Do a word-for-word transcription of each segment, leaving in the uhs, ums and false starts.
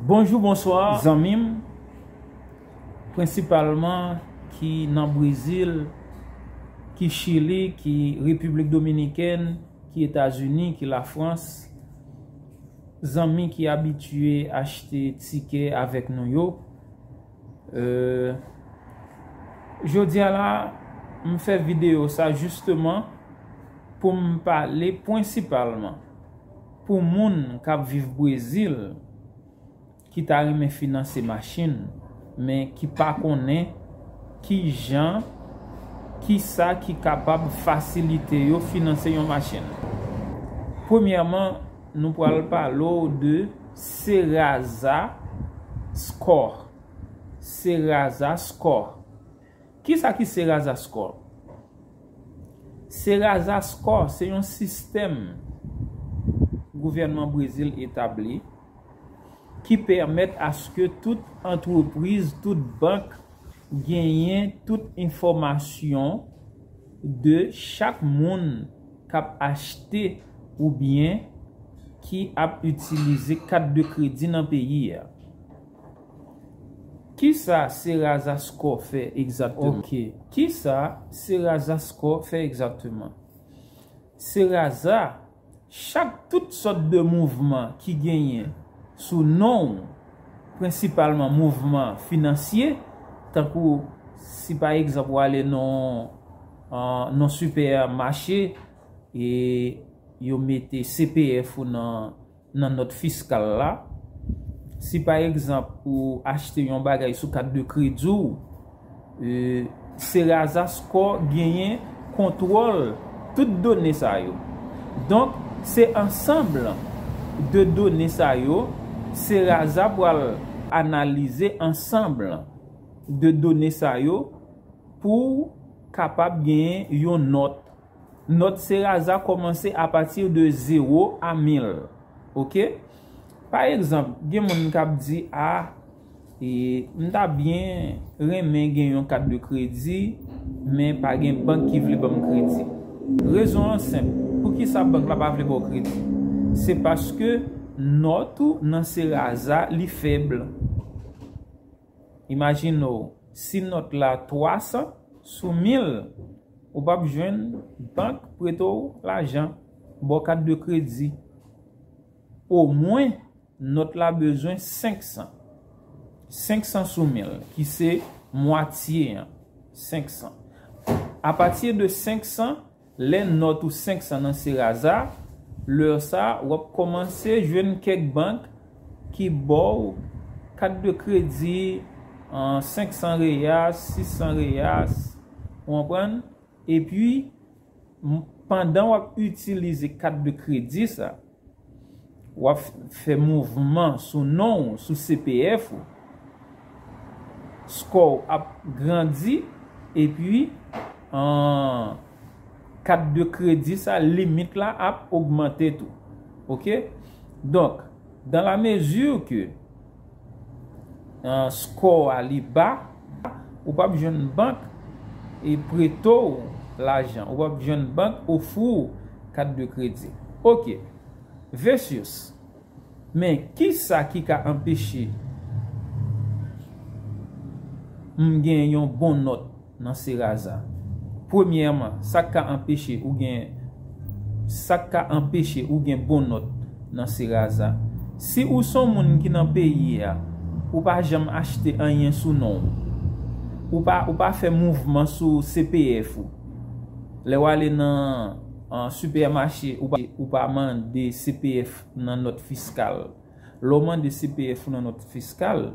Bonjou, bonswa, zanmi m, prensipalman ki nan Brezil, ki Chili, ki Repiblik Dominikèn, ki Etazini, ki Lafrans, zanmi ki abitye achte tikè avèk nou yo. Euh, jodi a la, m fè videyo sa jisteman pou m pale prensipalman pou moun k ap viv Brezil, ki ta renmen finanse machin, men ki pa konnen ki jan, ki sa ki kapab fasilite yo finanse yon machin. Premyèman, nou pral pale w de Serasa Score. Serasa Score. Kisa ki Serasa Score? Serasa Score se yon sistèm gouvènman Brezil etabli ki pèmèt aske tout antrepriz, tout bank genyen tout enfòmasyon de chak moun k ap achte oubyen ki ap itilize kat de kredi nan peyi a. Kisa Serasa Score fè egzakteman? Ok. Kisa Serasa Score fè egzakteman? Serasa, chak tout sòt de mouvman ki genyen sou non w, prensipalman mouvman finansye, tankou si pa egzanp w ale nan, nan sipèmache e yo mete C P F ou nan, nan nòt fiskal la, si pa egzanp ou achte yon bagay sou kat de kredi w, e, Serasa Score genyen kontwòl tout done sa yo. Donk, se ansanm de done sa yo, Serasa pral analize ansanm de done sa yo pou kapab genyen yon nòt. Nòt Serasa kòmanse apati de zewo a mil. Ok? Pa egzanp, gen moun k ap di, a, e, m ta byen renmen gen yon kat de kredi, men pa gen bank ki vle ban m kredi. Rezon an senp. Poukisa bank la pa vle ba w kredi? Se paske nòt ou nan Serasa, li fèb. Imajine w, si nòt la twa san sou mil, ou p ap jwenn bank prete w lajan, ba w kat de kredi. Omwen, nòt la bezwen senk san. Senk san sou mil, ki se mwatye an, senk san. Apati de senk san, lè nòt ou senk san nan Serasa, lè sa, w ap kòmanse jwenn kèk bank ki ba w kat de kredi, an senk san reyas, sis san reyas, ou konprann? Epi, m, pandan w ap itilize kat de kredi sa, w ap fè mouvman sou non w, sou C P F ou, skò w ap grandi, epi, an, kat de kredi sa, limit la ap ogmante tou. Ok? Donk, dans la mesure que, an, skò a li ba, ou p ap jwenn bank e prete w lajan. Ou p ap jwenn bank ofri w kat de kredi. Ok. Versus. Men, kisa ki ka anpeche m gen yon bon nòt nan Serasa? Premyèman, sa k ka anpeche ou gen, sa k ka anpeche ou gen bon nòt nan Serasa? Si ou se yon moun ki nan peyi a, ou pa janm achte anyen sou non w. Ou pa, ou pa fè mouvman sou C P F ou. Lè w ale nan, an, sipèmache, ou pa, ou pa mande C P F nan nòt fiskal. Lè w mande C P F ou nan nòt fiskal,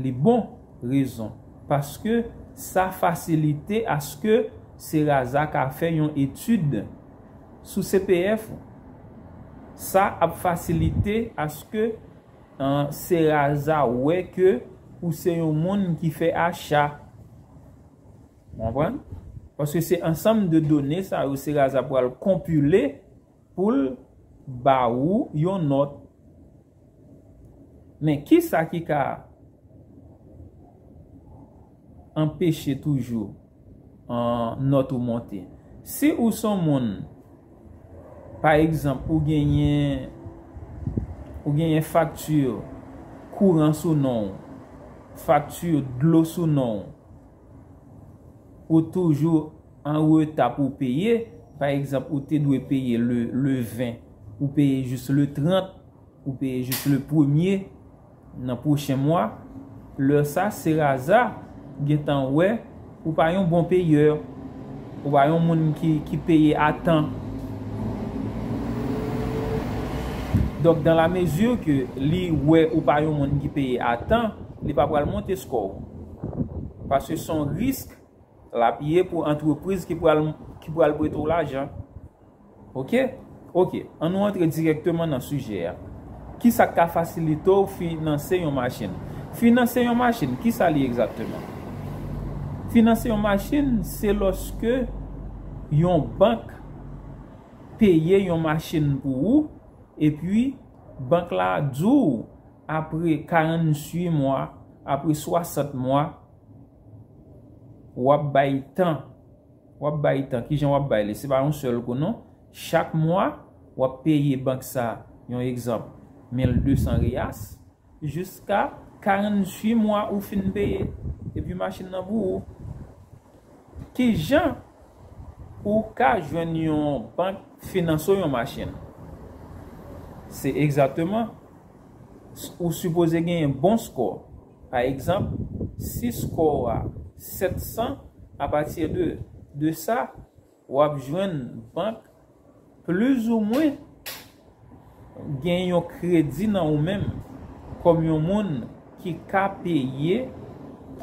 li bon, rezon, paske sa fasilite aske Serasa ka fè yon etid sou C P F ou. Sa ap fasilite aske, an, Serasa wè ke ou se yon moun ki fè acha. Ou konprann? Paske se ansanm de done sa yo Serasa pral konpile pou l ba ou yon nòt. Men kisa ki ka anpeche toujou, an, nòt ou monte? Si ou se yon moun, pa egzanp, ou genyen, ou genyen fakti, kouran sou non w, fakti dlo sou non w, ou toujou an reta pou w peye, pa egzanp, ou te dwe peye le, le ven, ou peye jis le trant, ou peye jis le premye nan pwochen mwa, lè sa, Serasa gentan wè ou pa yon bon peyè, ou pa yon moun ki, ki peye a tan. Donk, dans la mesure ke li wè ou pa yon moun ki peye a tan, li pa pral monte skò w. Paske se yon risk l ap ye pou antrepriz ki pral, ki pral prete w lajan. Oke? Oke, an nou antre dirèkteman nan sijè a. Kisa k ka fasilite w finanse yon machin? Finanse yon machin, kisa li egzakteman? Finanse yon machin, se lòske yon bank peye yon machin pou ou, epi bank la di w, apre karanntuit mwa, apre swasant mwa, w ap bay tan. W ap bay tan. Kijan w ap bay li? Se pa yon sèl kou, non. Chak mwa, w ap peye bank sa, yon egzanp, mil de san reyas, jiska karanntuit mwa ou fin peye. Epi machin nan pou ou. Kijan ou ka jwenn yon bank finanse w yon machin? Se egzakteman, ou sipoze genyen bon skò. Pa egzanp, si skò w a sèt san, apati de, de sa, w ap jwenn bank plizoumwen gen yon kredi nan ou menm kòm yon moun ki ka peye,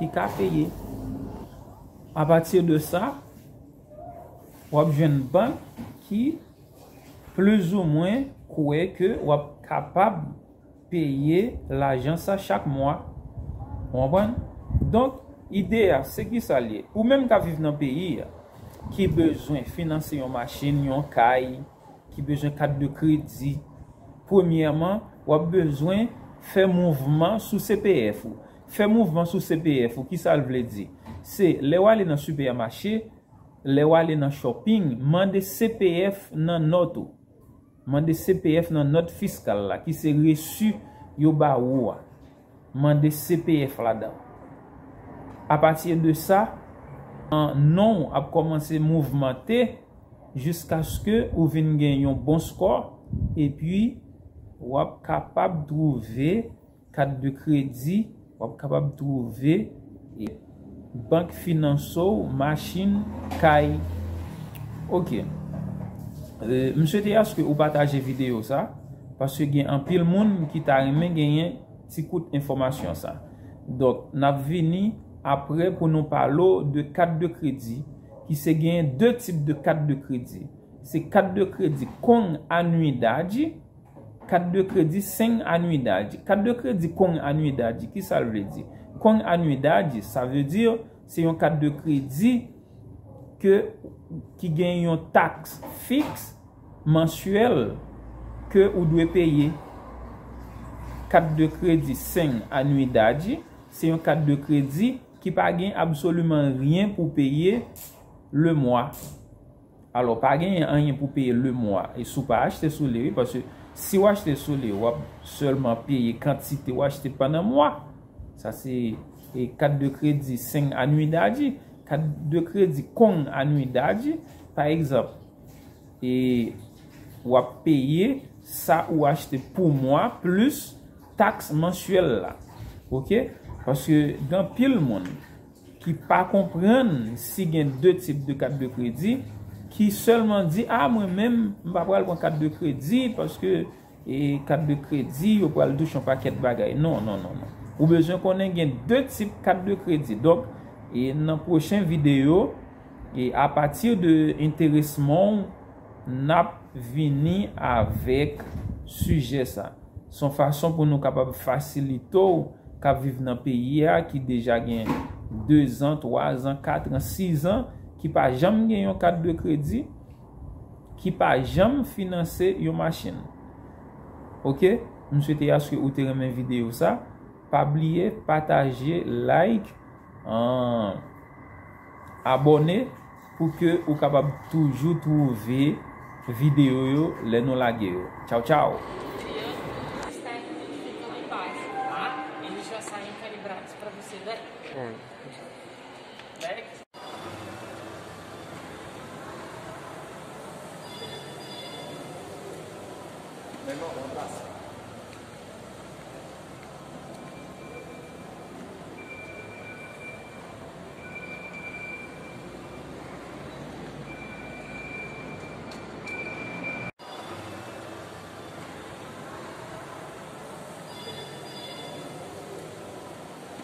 ki ka peye. Apati de sa, w ap jwenn bank ki plizoumwen kwè ke w ap kapab peye lajan sa chak mwa. Ou konprann? Donk, ide a, se ki sa l ye? Ou menm k ap viv nan peyi a, ki bezwen finanse yon machin, yon kay, ki bezwen kat de kredi, premyèman, w ap bezwen fè mouvman sou C P F ou. Fè mouvman sou C P F ou, ki sa l vle di? Se lè w ale nan sipèmache, lè w ale nan shopping, mande C P F nan nòt ou. Mande C P F nan nòt fiskal la, ki se resi yo ba ou a. Mande C P F ladan. Apati de sa, an, non w ap kòmanse mouvmante jiskaske ou vin gen yon bon skò, epi w ap kapab twouve kat de kredi, w ap kapab twouve, e, bank finanse w machin, kay. Oke. E, m swete aske ou pataje videyo sa, paske gen anpil moun ki ta renmen genyen ti kout enfòmasyon sa. Donk, n ap vini apre pou nou pale w de kat de kredi, ki se genyen de tip de kat de kredi. Se kat de kredi com anuidade, kat de kredi sem anuidade. Kat de kredi com anuidade, ki sa l vle di? Com anuidade, sa vle di, se yon kat de kredi ke, ki gen yon taks fiks mansyèl ke ou dwe peye. Kat de kredi sem anuidade, se yon kat de kredi ki pa gen absoliman ryen pou peye le mwa. Alò, pa genyen anyen pou peye le mwa. E si w pa achte sou li, wi, paske si w achte sou li, w ap sèlman peye kantite w achte pandan mwa. Sa se, e, kat de kredi sem anuidade, kat de kredi com anuidade. Pa egzanp, e, w ap peye sa ou achte pou mwa plis taks mansyèl la. Oke? Paske gen anpil moun ki pa konprann si gen de tip de kat de kredi, ki sèlman di, "A, mwen menm, m pa pral pran kat de kredi, paske, e, kat de kredi, yo pral touche yon pakèt bagay." Non, non, non, non. Ou bezwen konnen gen de tip kat de kredi. Donk, e, nan pwochen videyo, e, apati de enteresman w, n ap vini avèk sijè sa. Se yon fason pou nou kapab fasilite w k ap viv nan peyi a, ki deja gen dezan, twazan, katran, sizan, ki pa janm gen yon kat de kredi, ki pa janm finanse yon machin. Oke? M swete aske ou te renmen videyo sa. Pa bliye pataje, like, an, abòne pou ke ou kapab toujou twouve videyo yo lè nou lage yo. Tchaw, tchaw! Braços pra você, né? Hum. Né? Meu irmão, um abraço.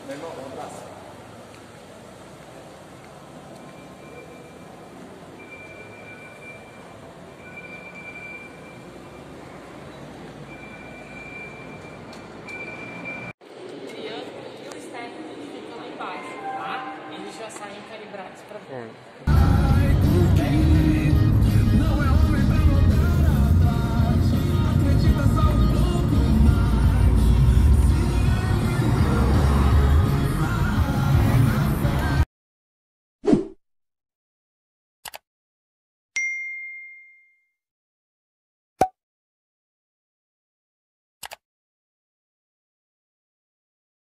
Meu irmão, um abraço. Criando e os técnicos ficando embaixo, tá? Eles já saem calibrados pra Hum.